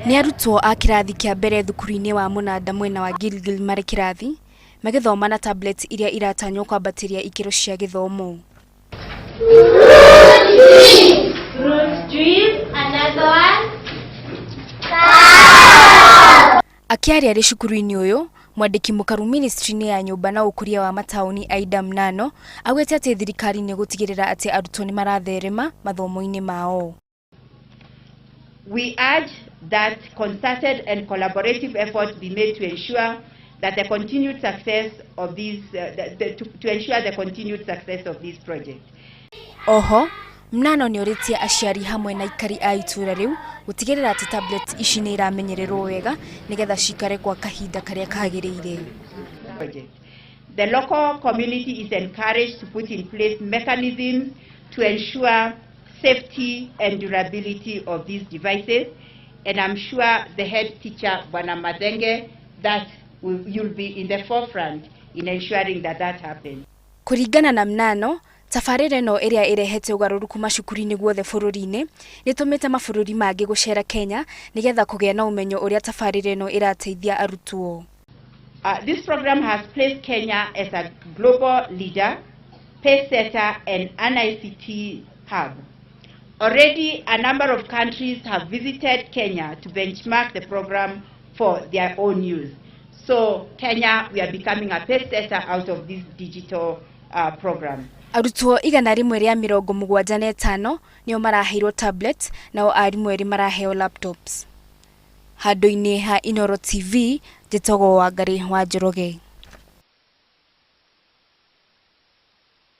Nĩ arutwo a kĩrathi kĩa mbere thukuru-inĩ wa Mũnanda mwena wa Gilgil marĩ kĩrathi, magĩthoma na tablet iria iratanywo kwambatĩria ikĩro cia gĩthomo. Akĩaria arĩ cukuru-inĩ ũyũ, mwandĩki mũkaru ministry-inĩ ya nyũmba na ũkũria wa mataũni Aida Mnano augĩte atĩ thirikari nĩ ĩgũtigĩrĩra atĩ arutwo nĩ maratherema mathomo-inĩ mao. We urge that concerted and collaborative efforts be made to ensure that the continued success of these, the, the, to, to ensure the continued success of this project. Oho, Mnano nĩ orĩtie aciari hamwe na aikari a itũra rĩu gũtigĩrĩra atĩ tablet ici nĩ iramenyererwo wega nĩgetha cikare kwa kahinda karĩa kagĩrĩire. Project. The local community is encouraged to put in place mechanisms to ensure safety and durability of these devices. And I'm sure the head teacher, Bwana Mathenge, that will, you'll be in the forefront in ensuring that that happens. Kũringana na Mnano, tabarĩra ĩno ĩrĩa ĩrehete ũgarũrũku macukuru-inĩ guothe bũrũri-inĩ, nĩtũmĩte mabũrũri mangĩ gũcera Kenya nĩgetha kũgĩa na ũmenyo ũrĩa tabarĩra ĩno ĩrateithia arutwo. This program has placed Kenya as a global leader, pace setter, and an ICT hub. Already, a number of countries have visited Kenya to benchmark the program for their own use. So, Kenya, we are becoming a pace setter out of this digital program. Arutwo 175 nĩo maraheirwo tablet nao arimũ erĩ maraheo laptops. Handũ-inĩ ha Inooro TV, njĩtagwo Wangarĩ wa Njoroge.